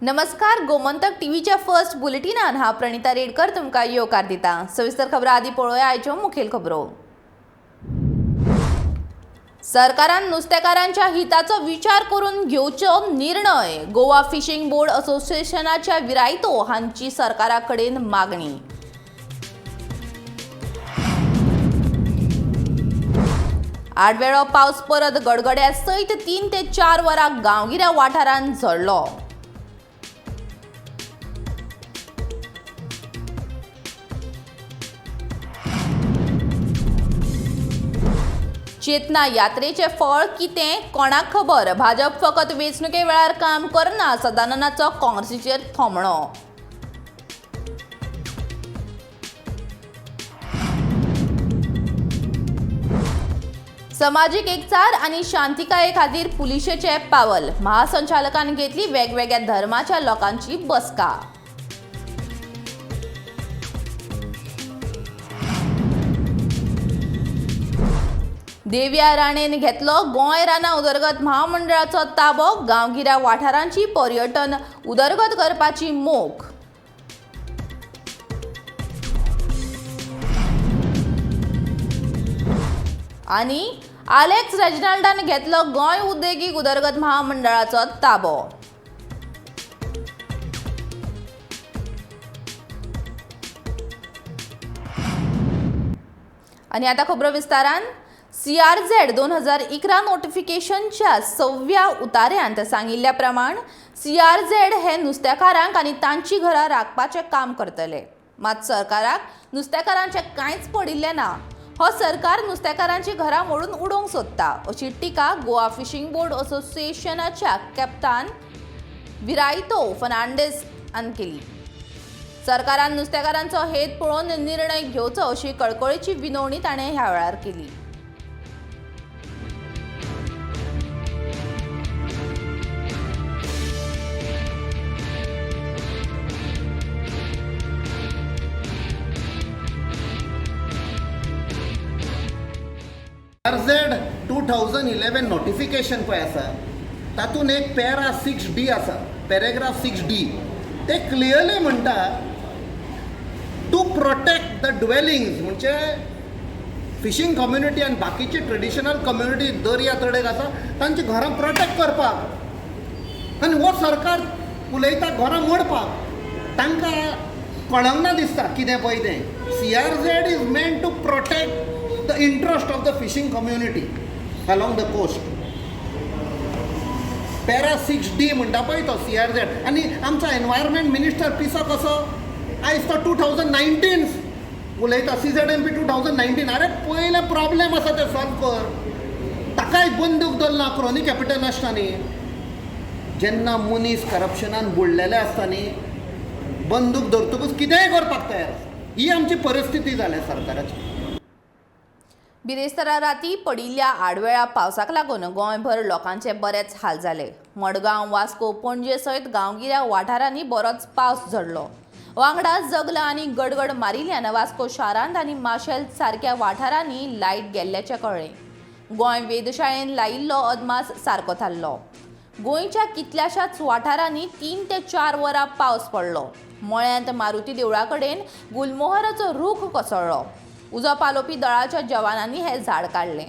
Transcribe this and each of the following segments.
नमस्कार, गोमंतक टीव्हीच्या फर्स्ट बुलेटिनान हांव प्रणिता रेडकर तुमकां येवकार दिता. सविस्तर खबरां आदी पळोवया आयच्यो मुखेल खबरो. सरकारान नुस्तेकारांच्या हिताचो विचार करून घेवचो निर्णय. गोवा फिशिंग बोर्ड असोसिएशनाच्या विरायतो हांची सरकारा कडेन मागणी. आडवेळो पावस परत गडगड्या सयत 3 ते 4 वरां गांवगिऱ्या वाठारांत झडलो. चेतना यात्रेचे फळ कितें कोणाक खबर. भाजप फकत वेंचणुके वेळार काम करना, सदानंदाचो काँग्रेसीचेर थोमणो. समाजीक एकचार आनी शांतिकाये खातीर पुलिशेचे पावल. महासंचालकान घेतली वेगवेगळ्या धर्माच्या लोकांची बसका. देविया राणेन घेतलो गोंय रानां उदरगत महामंडळाचो ताबो. गांवगिऱ्या वाठारांची पर्यटन उदरगत करपाची मोख. आनी आलेक्स रेजिनाल्डान घेतलो गोंय उद्देगीक उदरगत महामंडळाचो ताबो. आनी आतां खबरो विस्तारान. CRZ 2011 नोटिफिकेशनच्या 6व्या उतार्यांत सांगिल्ल्या प्रमाण CRZ हे नुस्तेकारांक आनी तांची घरां राखपाचें काम करतले. मात सरकाराक नुस्तेकारांचें कांयच पडिल्लें ना. हो सरकार नुस्तेकारांची घरां मोडून उडोवंक सोदता, अशी टिका गोवा फिशिंग बोर्ड असोसिएशनाच्या कॅप्टन विरायतो फर्नांडीस हान केली. सरकारान नुस्तेकारांचो हेत पळोवन निर्णय घेवचो, अशी कळकळीची विनवणी ताणें ह्या वेळार केली. RZ 2011 notification पळय आसा, तातूंत एक पॅरा 6D आसा, पॅरेग्राफ 6D. ते क्लियरली म्हणटा टू प्रोटेक्ट the ड्वेलिंग्स, म्हणजे फिशींग कम्युनिटी आनी बाकीची ट्रेडिशनल कम्युनिटी दर्या तडेक आसा तांची घरां प्रोटेक्ट करपाक. आनी हो सरकार उलयता घरां मोडपाक. तांकां कळोंक ना दिसता कितें पळय तें. CRZ is meant to protect the interest of the fishing community along the coast. Para 6D म्हणटा पळय तो CRZ. आनी आमचो एनवायरमेंट मिनिस्टर पिसो कसो आयज तो 2019 उलयता, CZMP 2019. अरे पयले प्रॉब्लेम आसा ते सॉल्व कर. ताकाय बंदूक दवरना क्रोनी कॅपिटलिस्टांनी. जेन्ना मनीस करप्शनान बुडलेले आसता न्ही, बंदूक धरतकूच कितेंय करपाक तयार आसता. ही आमची परिस्थिती जाल्या सरकाराची. बिरेस्तारा राती पडिल्ल्या आडवेळा पावसाक लागून गोंयभर लोकांचे बरेच हाल जाले. मडगांव, वास्को, पणजे सयत गांवगिऱ्या वाठारांनी बरोच पावस झडलो. वांगडा जगला आनी गडगड मारिल्ल्यान वास्को शारांत आनी माशेल सारक्या वाठारांनी लायट गेल्ल्याचें कळ्ळें. गोंय वेधशाळेन लायिल्लो अदमास सारको थारलो. गोंयच्या कितल्याशाच वाठारांनी 3 ते 4 वरां पावस पडलो. मळ्यांत मारुती देवळा कडेन गुलमोहराचो रूख कोसळ्ळो. उजो पालोवपी दळाच्या जवानांनी हें झाड काडलें.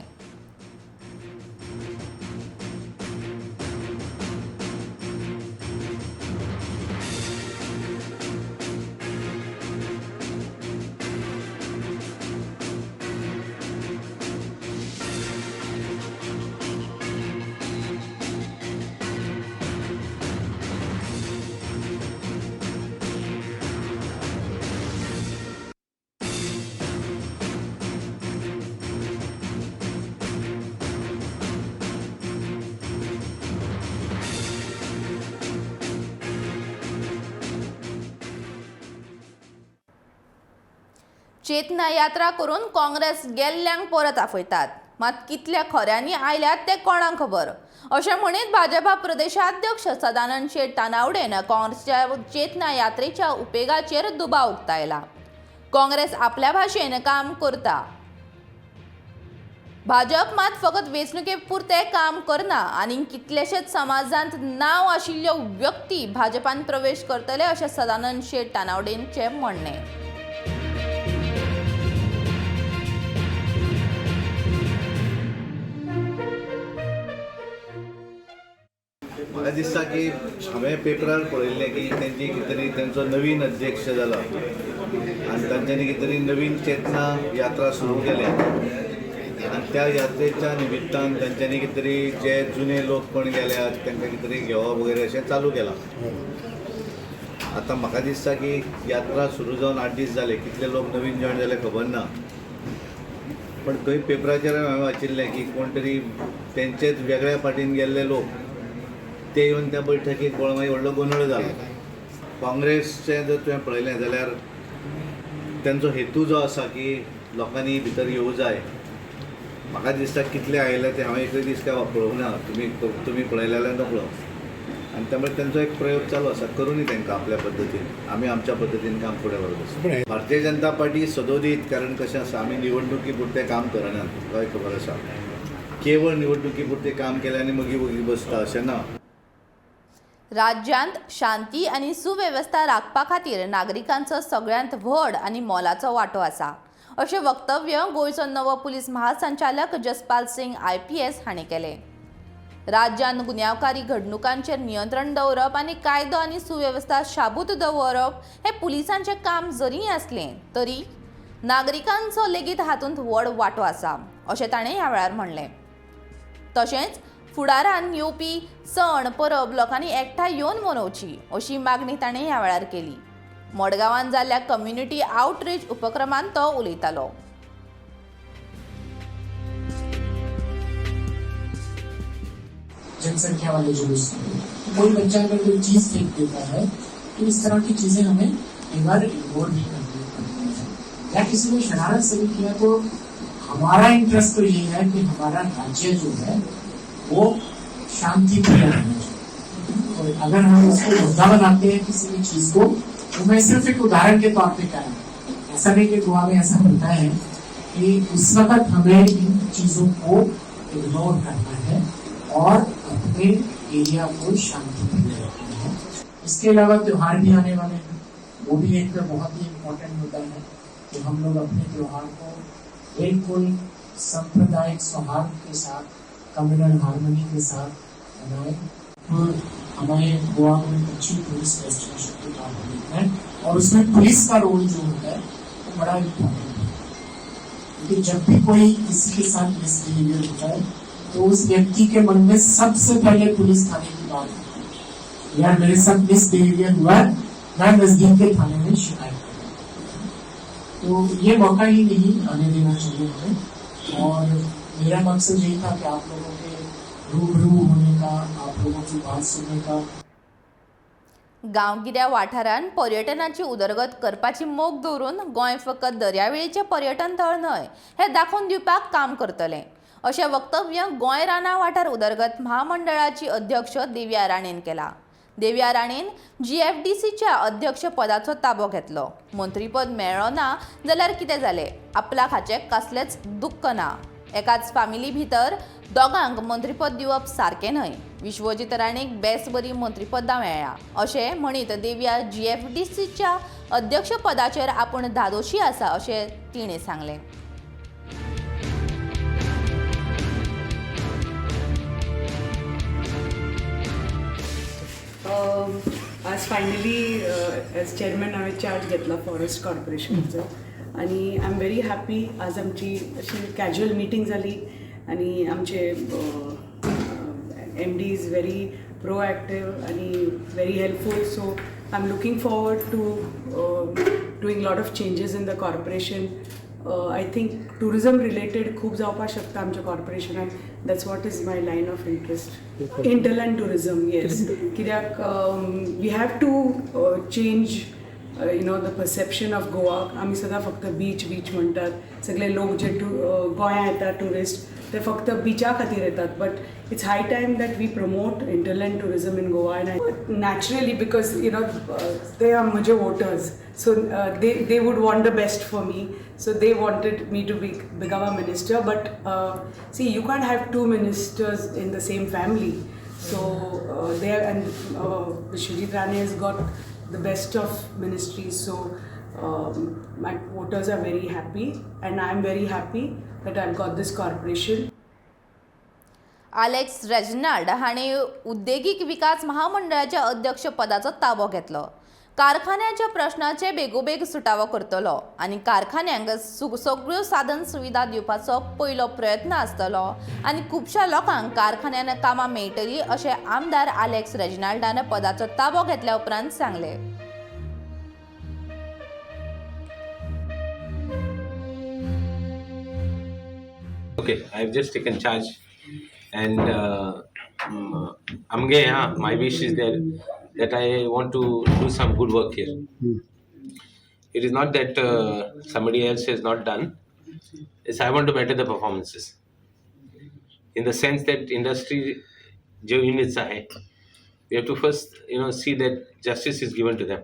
चेतना यात्रा करून काँग्रेस गेल्ल्यांक परत आफयतात, मात कितल्या खऱ्यांनी आयल्यात तें कोणाक खबर, अशें म्हणीत भाजपा प्रदेशाध्यक्ष सदानंद शेट तानावडेन काँग्रेसच्या चेतना यात्रेच्या उपेगाचेर दुबाव उक्तायला. काँग्रेस आपल्या भाशेन काम करता, भाजप मात फकत वेंचणुके पुरतें काम करना आनी कितलेशेच समाजांत नांव आशिल्ल्यो व्यक्ती भाजपान प्रवेश करतले अशें सदानंद शेट तानावडेंचें म्हणणें. म्हाका दिसता की हांवें पेपरार पळयल्लें की तेंची कितें तरी तेंचो नवीन अध्यक्ष जाला आनी तांच्यांनी कितें तरी नवीन चेतना यात्रा सुरू केल्या आनी त्या यात्रेच्या निमित्तान तांच्यांनी कितें तरी जे जुने लोक कोण गेल्यात तांकां कितें तरी घेवप वगैरे अशें चालू केलां. आतां म्हाका दिसता की यात्रा सुरू जावन 8 दीस जाले, कितले लोक नवीन जॉयन जाले खबर ना, पण थंय पेपराचेर हांवें वाचिल्लें की कोण तरी तेंचेच वेगळ्या पार्टीन गेल्ले लोक ते येवन त्या बैठकीक पळोवन मागीर व्हडलो गोंदळ जालो. काँग्रेसचें जर तुवें पळयलें जाल्यार तेंचो हेतू जो आसा की लोकांनी भितर येवं जाय. म्हाका दिसता कितले आयले ते हांवें एकूय दीस काय पळोवंक ना, तुमी पळयले जाल्यार नकळो. आनी त्यामुळे तेंचो एक प्रयोग चालू आसा, करुनी तांकां आपल्या पद्दतीन, आमी आमच्या पद्दतीन काम फुडें व्हरत आसा. भारतीय जनता पार्टी सदोदीत, कारण कशें आसा, आमी निवडणुकी पुरतें काम करनात, तुकाय खबर आसा. केवळ निवडणुकी पुरतें काम केलें आनी मागीर वगी बसता अशें ना. राज्यांत शांती आनी सुवेवस्था राखपा खातीर नागरिकांचो सगळ्यांत व्हड आनी मोलाचो वांटो आसा अशें वक्तव्य गोंयचो नवो पुलीस महासंचालक जसपाल सिंग IPS हांणी केलें. राज्यांत गुन्यांवकारी घडणुकांचेर नियंत्रण दवरप आनी कायदो आनी सुवेवस्था शाबूत दवरप हें पुलिसांचें काम जरी आसलें तरी नागरिकांचो लेगीत हातूंत व्हड वांटो आसा अशें ताणें ह्या वेळार म्हणलें. तशेंच फुडारान येवपी सण परब लोकांनी एकठांय येवन मनोवची अशी मागणी ताणें ह्या वेळार केली. मडगांवांत जाल्ल्या कम्युनिटी आउटरीच उपक्रमांत तो उलयतालो. जनसंख्या वाले जुलूस में कोई बच्चा अगर कोई चीज फेंक देता है तो इस तरह की चीजें हमें कई बार इग्नोर भी करनी पड़ती है. या किसी ने शरारत से भी किया तो हमारा इंटरेस्ट तो ये है कि हमारा राज्य जो है वो शांति प्रिय रहना चाहिए. और अगर हम उसको मुद्दा बनाते हैं किसी भी चीज को, तो मैं सिर्फ एक उदाहरण के तौर पे कह रहा हूँ, ऐसा नहीं कि गोवा में ऐसा होता है कि उस वक्त हमें इन चीजों को इग्नोर करना है और अपने एरिया को शांति प्रिय रखना है. इसके अलावा त्योहार भी आने वाले हैं, वो भी एक बहुत ही इम्पोर्टेंट मुद्दा है कि हम लोग अपने त्योहार को बिल्कुल सांप्रदायिक सौहार्द के साथ, कम्युनल हार्मनी के साथ मनाएं. तो हमें गोवा को एक अच्छी टूरिस्ट डेस्टिनेशन के तौर पर देखना है और उसमें पुलिस का रोल जो होता है वो बड़ा इम्पोर्टेंट है, क्योंकि जब भी कोई किसी के साथ मिसबिहेवियर होता है तो उस व्यक्ति के मन में सबसे पहले पुलिस थाने की बात आती है, यार मेरे साथ मिसबिहेवियर हुआ है, मैं नजदीक के थाने में शिकायत करूँगा. तो ये मौका ही नहीं आने देना चाहिए हमें. और मेरा मकसद यही था कि आप लोगों के रूबरू होने का, आप लोगों की बात सुनने का. गांवगिऱ्या वाठारांत पर्यटनाची उदरगत करपाची मोख दवरून गोंय फकत दर्यावेळेचें पर्यटन थळ न्हय हें दाखोवन दिवपाक काम करतलें अशें वक्तव्य गोंय रानां वाठार उदरगत म्हामंडळाची अध्यक्ष देविया राणेन केलां. देविया राणेन GFDCच्या अध्यक्षपदाचो ताबो घेतलो. मंत्रीपद मेळ्ळो ना जाल्यार कितें जालें, आपल्याक हाचें कसलेंच दुख्ख ना. एकाच फामिली भितर दोगांक मंत्रीपद दिवप सारकें न्हय. विश्वजीत राणेक बेस बरी मंत्रीपदां मेळ्ळां अशें म्हणीत देविया GFDCच्या अध्यक्षपदाचेर आपूण धादोशी आसा अशें तिणें सांगलें. आज फायनली एज चेअरमॅन हांवें चार्ज घेतला फॉरेस्ट कॉर्पोरेशनाचो आनी I am very happy. आज आमची अशी कॅज्युअल मिटींग जाली आनी आमचे MD is very proactive आनी very helpful. So I am looking forward to doing lot of changes in the corporation. I think tourism related खूब जावपाक शकता आमच्या कॉर्पोरेशनान. That's what is my line of interest, hinterland tourism. Yes, कित्याक we have to change the perception of Goa. आमी सदां फक्त beach beach म्हणटात. सगळे लोक जे टू गोंया येतात ट्युरिस्ट, ते फक्त बिचा खातीर येतात, but it's high time that we promote hinterland tourism in Goa. And naturally, because they are म्हजे voters, so they would want the best for me, so they wanted me to become a minister. But see, you can't have two ministers in the same family. So there, and Vishwajit Rane has got the best of ministries. So my voters are very happy, and I am very happy that I've got this corporation. Alex Reginald हांणी उद्देगीक विकास महामंडळाच्या अध्यक्षपदाचो ताबो घेतलो. कारखान्याच्या प्रश्नाचे बेगोबेग सुटावो करतलो आनी कारखान्यांक सगळ्यो साधन सुविधा दिवपाचो पयलो प्रयत्न आसतलो आनी खुबश्या लोकांक कारखान्यान कामां मेळटलीं अशें आमदार आलेक्स रेजिनाल्डान पदाचो ताबो घेतल्या उपरांत सांगलें. Okay, I've just taken charge, and आमगे हा, my wish is there that I want to do some good work here. It is not that somebody else has not done. It's I want to better the performances. In the sense that industry जो units आहे, we have to first see that justice is given to them.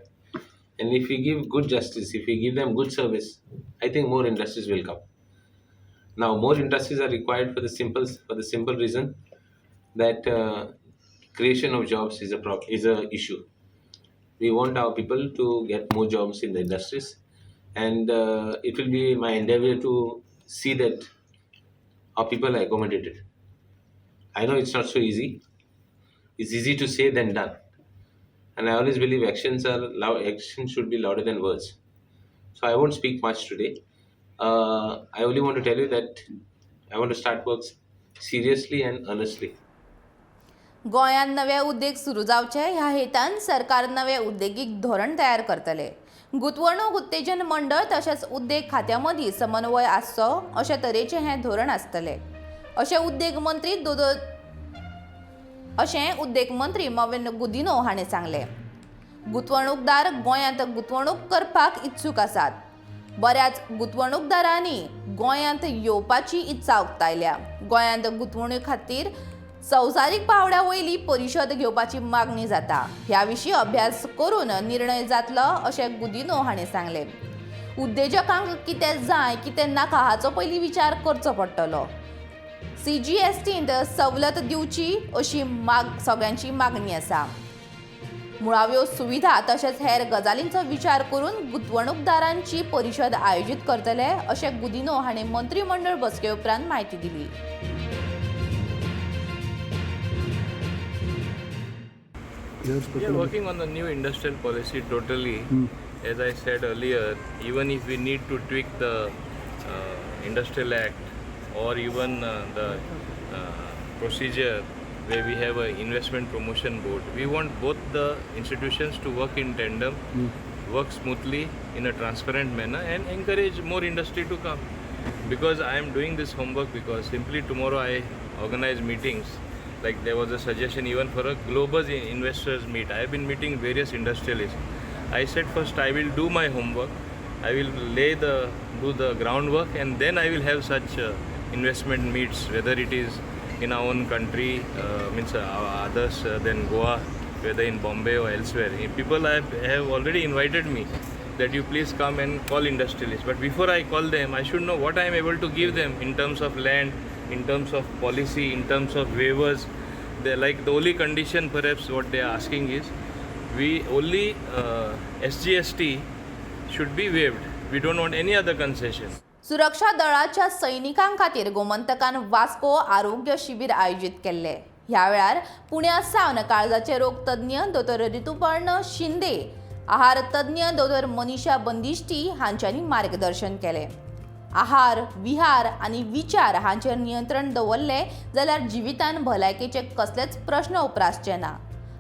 And if we give good justice, if we give them good service, I think more industries will come. Now, more industries are required for the simple reason that creation of jobs is a issue. We want our people to get more jobs in the industries, and it will be my endeavor to see that our people are accommodated. I know it's not so easy. It's easy to say than done, and I always believe actions are loud. Actions should be louder than words. So I won't speak much today. I only want to tell you that I want to start works seriously and earnestly. गोंयांत नवे उद्देग सुरू जावचे ह्या हेतान सरकार नवे उद्देगीक धोरण तयार करतले. गुंतवणूक उत्तेजन मंडळ तशेंच उद्देग खात्या मदीं समन्वय आसचो अशे तरेचें हें धोरण आसतलें अशें उद्देग मंत्री मॉवीन गुदिन्हो हांणी सांगलें. गुंतवणूकदार गोंयांत गुंतवणूक करपाक इत्सूक आसात. बऱ्याच गुंतवणूकदारांनी गोंयांत येवपाची इत्सा उक्तायल्या. गोंयांत गुंतवणुके खातीर संवसारीक पांवड्या वयली परिशद घेवपाची मागणी जाता. ह्या विशीं अभ्यास करून निर्णय जातलो अशें गुदिन्हो हांणी सांगलें. उद्देजकांक कितें जाय कितें नाका हाचो पयलीं विचार करचो पडटलो. सीजीएसटींत सवलत दिवची अशी माग सगळ्यांची मागणी आसा. मुळाव्यो सुविधा तशेंच हेर गजालींचो विचार करून गुंतवणूकदारांची परिशद आयोजीत करतले अशें गुदिन्हो हांणी मंत्रीमंडळ बसके उपरांत म्हायती दिली. We are working on the new industrial policy totally. As I said earlier, even if we need to tweak the Industrial Act or even the procedure where we have an investment promotion board, we want both the institutions to work in tandem, work smoothly in a transparent manner, and encourage more industry to come. Because I am doing this homework because simply tomorrow I organize meetings. Like there was a suggestion even for a global investors meet. I have been meeting various industrialists. I said first I will do my homework. I will lay the do the groundwork, and then I will have such investment meets, whether it is in our own country, means others than Goa, whether in Bombay or elsewhere. People have already invited me that you please come and call industrialists. But before I call them, I should know what I am able to give them in terms of land, in terms of policy, in terms of waivers. They like the only condition perhaps what they are asking is we only SGST should be waived. We don't want any other concession. सुरक्षा दळाच्या सैनिकां खातीर गोमंतकान वास्को आरोग्य शिबीर आयोजीत केल्ले. ह्या वेळार पुण्या सावन काळजाचे रोग तज्ञ दोतोर ऋतुपर्ण शिंदे, आहार तज्ञ दोतोर मनीषा बंदिश्टी हांच्यांनी मार्गदर्शन केलें. आहार, विहार आनी विचार हांचेर नियंत्रण दवरलें जाल्यार जिवितान भलायकेचे कसलेच प्रश्न उप्रासचे ना.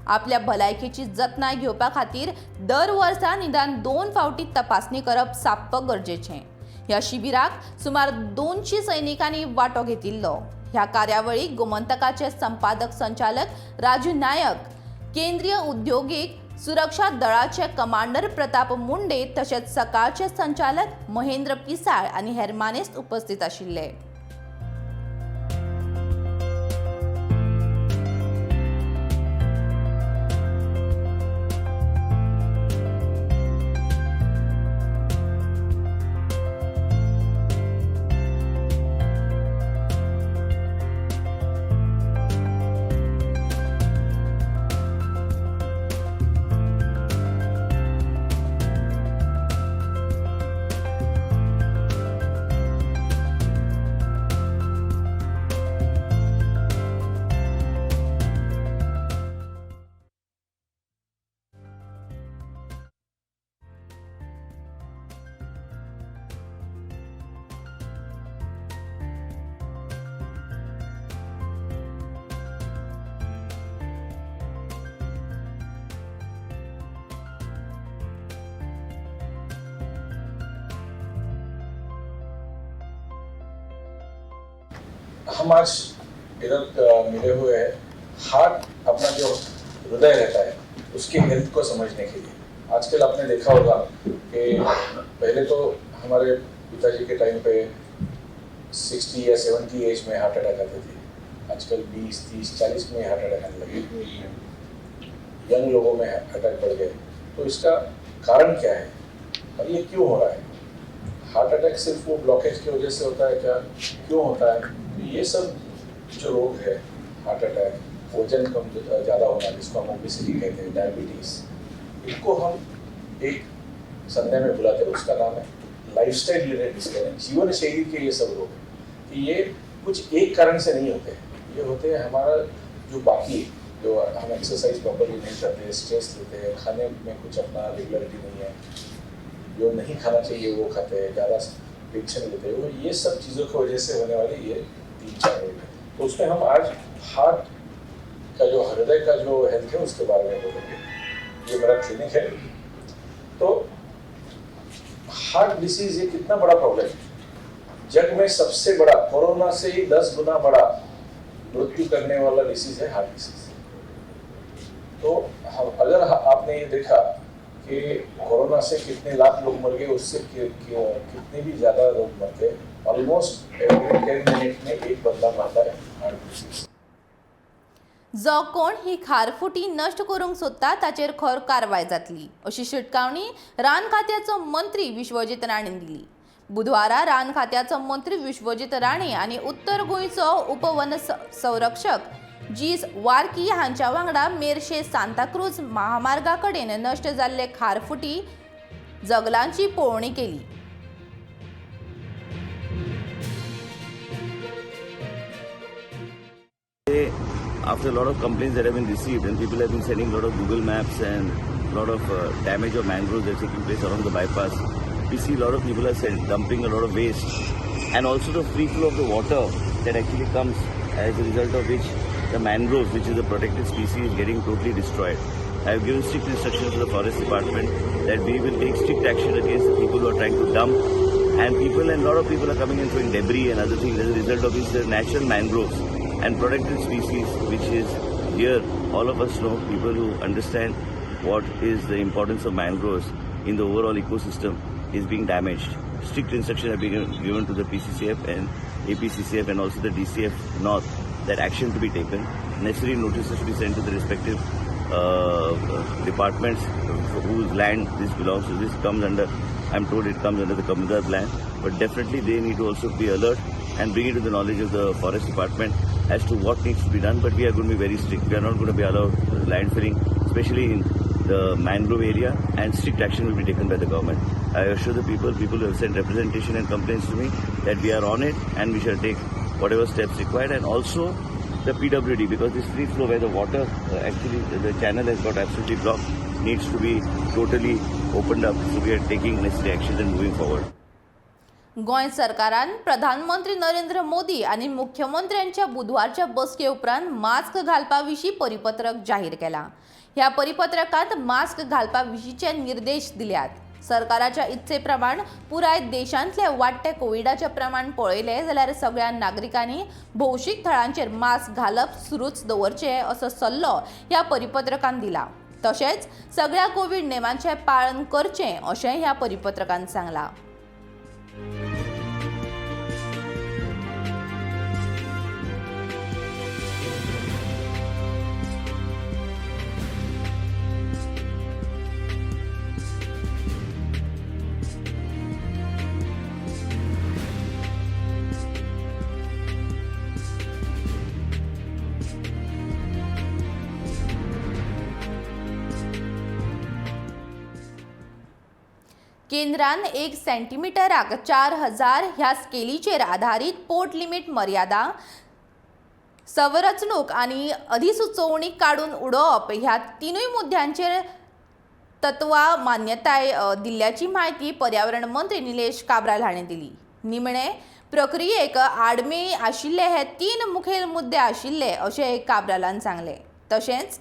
आपल्या भलायकेची जतनाय घेवपा खातीर दर वर्सा निदान 2 फावटी तपासणी करप साप्प गरजेचें. ह्या शिबिराक सुमार 200 सैनिकांनी वांटो घेतिल्लो. ह्या कार्यावळीक गोमंतकाचे संपादक संचालक राजू नायक, केंद्रीय उद्योगीक सुरक्षा दळाचे कमांडर प्रताप मुंडे तशेंच सकाळचे संचालक महेंद्र पिसाळ आनी हेर मानेस्त उपस्थित आशिल्ले. हम आज इधर मिले हुए हैं हार्ट, अपना जो हृदय रहता है उसकी हेल्थ को समझने के लिए। आजकल आपने देखा होगा कि पहले तो हमारे पिताजी के टाइम पे 60 या 70 एज में हार्ट अटैक आते थे। आजकल 20, 30, 40 में हार्ट अटैक आने लगे। यंग लोगों में अटैक बढ़ गए। तो इसका कारण क्या है और ये क्यों हो रहा है? हार्ट अटैक सिर्फ वो ब्लॉकेज की वजह से होता है क्या, क्यों होता है? तो ये सब जो रोग है, हार्ट अटैक, वजन कम ज़्यादा होना जिसको हम ओबेसिटी कहते हैं, डायबिटीज़, इनको हम एक संज्ञा में बुलाते हैं, उसका नाम है लाइफस्टाइल रिलेटेड डिसऑर्डर, जीवन शैली के ये सब रोग हैं। कि ये कुछ एक कारण से नहीं होते हैं, ये होते हैं हमारा जो बाकी जो हम एक्सरसाइज प्रॉपरली नहीं करते, स्ट्रेस लेते हैं, खाने में कुछ अपना रेगुलरिटी नहीं है, जो नहीं खाना चाहिए वो खाते हैं, ज़्यादा टेंशन लेते हैं, वो ये सब चीज़ों की वजह से होने वाले ये 3-4 रोग हैं। तो उसमें हम आज हार्ट का जो हृदय का जो हेल्थ है उसके बारे में बोलेंगे। ये मेरा क्लिनिक है। तो हार्ट डिसीज ये कितना बड़ा प्रॉब्लम है, जग में सबसे बड़ा, कोरोना से ही 10 गुना बड़ा मृत्यु करने वाला डिसीज है हार्ट डिसीज। तो हम अगर आपने ये देखा कि कोरोना से कितने लाख लोग मर गए, उससे कितने भी ज़्यादा लोग मरते हैं। ऑलमोस्ट एवरी 10 मिनट में एक बंदा मरता है हार्ट डिसीज। जो कोण ही खारफुटी नश्ट करूंक सोदता ताचेर खर कारवाय जातली अशी शिटकावणी रान खात्याचो मंत्री विश्वजीत राणेन दिली. बुधवारा रान खात्याचो मंत्री विश्वजीत राणे आनी उत्तर गोंयचो उपवन संरक्षक जीस वार्की हांच्या वांगडा मेरशे सांताक्रूज महामार्गा कडेन नश्ट जाल्ले खारफुटी जगलांची पळोवणी केली. After a lot of complaints that have been received, and people have been sending a lot of Google Maps and a lot of damage of mangroves that's taking place along the bypass, we see a lot of people are dumping a lot of waste, and also the free flow of the water that actually comes as a result of which the mangroves, which is a protected species, is getting totally destroyed. I have given strict instructions to the forest department that we will take strict action against the people who are trying to dump, and a lot of people are coming and throwing debris and other things as a result of which the natural mangroves and protected species, which is here, all of us know, people who understand what is the importance of mangroves in the overall ecosystem, is being damaged. Strict instructions have been given to the PCCF and APCCF and also the DCF North that action to be taken. Necessary notices to be sent to the respective departments whose land this belongs to. This comes under, I'm told it comes under the Comunidade land, but definitely they need to also be alert and bring it to the knowledge of the forest department as to what needs to be done. But we are going to be very strict. We are not going to be allowed landfilling, especially in the mangrove area, and strict action will be taken by the government. I assure the people who have sent representation and complaints to me that we are on it and we shall take whatever steps required. And also the PWD, because this free flow where the water actually the channel has got absolutely blocked, needs to be totally opened up. So we are taking necessary actions and moving forward. Goa सरकारान प्रधानमंत्री नरेंद्र मोदी आनी मुख्यमंत्र्यांच्या बुधवारच्या बसके उपरांत mask घालपा विशीं परिपत्रक जाहीर केलां. ह्या परिपत्रकांत मास्क घालपा विशींचे निर्देश दिल्यात. सरकाराच्या इत्से प्रमाण पुराय देशांतले वाडटे कोविडाचें प्रमाण पळयलें जाल्यार सगळ्या नागरिकांनी भौशीक थळांचेर मास्क घालप सुरूच दवरचें असो सल्लो ह्या परिपत्रकान दिला. तशेंच सगळ्या कोवीड नेमांचें पालन करचें अशें ह्या परिपत्रकान सांगलां. केंद्रान 1 सेंटीमिटराक 4000 ह्या स्केलीचेर आधारीत पोर्ट लिमीट मर्यादा संरचणूक आनी अधिसुचोवणी काडून उडोवप ह्या तिनूय मुद्द्यांचेर तत्वां मान्यताय दिल्ल्याची म्हायती पर्यावरण मंत्री निलेश काब्राल हांणी दिली. निमणे प्रक्रियेक आडमेळी आशिल्ले हे 3 मुखेल मुद्दे आशिल्ले अशें काब्रालान सांगलें. तशेंच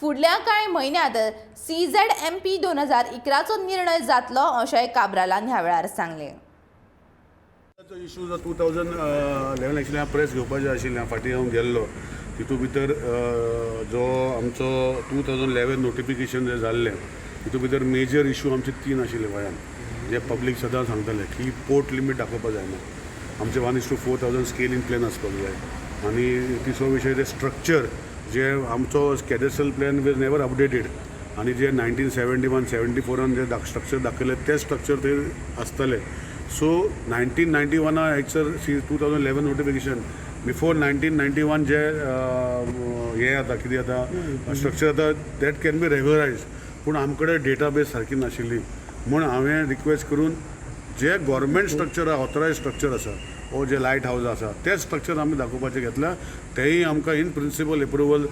फुडल्या कांय म्हयन्यांत CZMP 2011चो निर्णय जातलो अशेंय काब्रालान ह्या वेळार सांगलें. इशू जो 2011 एक्चुअली हांव प्रेस घेवपाचें आशिल्लें, हांव फाटीं हांव गेल्लो तितूंत भितर जो आमचो 2011 नोटिफिकेशन जें जाल्लें तितूंत भितर मेजर इशू आमचे 3 आशिल्ले गोंयांत, जे पब्लीक सदां सांगताले की पोर्ट लिमीट दाखोवपाक जायना, आमचे 1:4000 स्केल इन प्लेन आसपाक जाय, आनी तिसरो विशय ते स्ट्रक्चर जे आमचो cadastral plan was never updated आनी जे 1971 74 जे स्ट्रक्चर दाखयले ते स्ट्रक्चर ते आसतले. सो 1991 एक्चर 2011 नोटिफिकेशन बिफोर 1991 जे हें जाता कितें जाता स्ट्रक्चर जाता that can be regularise, पूण आमचे कडेन डेटाबेस सारकी नाशिल्ली म्हूण हांवें रिक्वेस्ट करून जे गोवोरमेंट स्ट्रक्चर आहा, ऑथरायज स्ट्रक्चर आसा वो जे लायट हावज आसा ते स्ट्रक्चर आमी दाखोवपाचें घेतलां, तेंय आमकां इन प्रिंसिपल एप्रुवल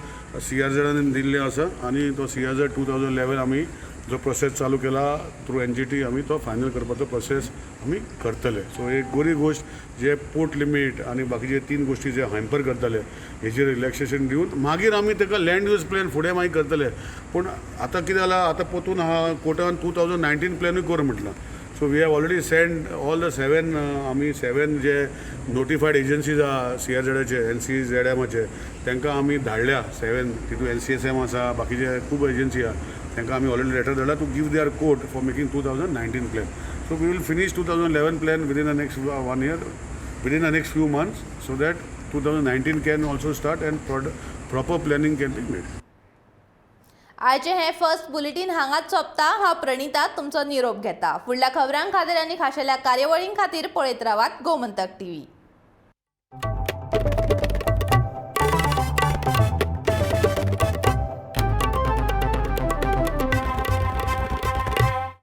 CRZान दिल्लें आसा आनी तो CRZ 2011 आमी जो प्रोसेस चालू केला थ्रू NGT आमी तो फायनल करपाचो प्रोसेस आमी करतले. सो एक बरी गोश्ट जे पोर्ट लिमीट आनी बाकीचे 3 गोश्टी जे हॅम्पर करतले हेजेर रिलॅक्सेशन दिवन मागीर आमी ताका लँड यूज प्लॅन फुडें मागीर करतले. पूण आतां कितें जालां, आतां पोतून आहा कोर्टान 2019 प्लॅनूय कर म्हटलां. So we have already sent all the 7 आमी 7 जे नोटिफायड एजन्सीज आहा CRZाचे NCZMाचे तांकां आमी धाडल्या 7, तितून NCSM आसा, बाकीचे खूब एजन्सी आहा, तांकां आमी ऑलरेडी लेटर धाडला to give their quote for making 2019 plan. So we will finish 2011 plan within the next 1 year, within the next few months, so that 2019 can also start and proper planning can be made. आयचे हे first bulletin हांगाच सोंपता. हांव प्रणिता तुमचो निरोप घेता. फुडल्या खबरां खातीर आनी खाशेल्या कार्यावळीं खातीर पळयत रावात गोमंतक टीव्ही.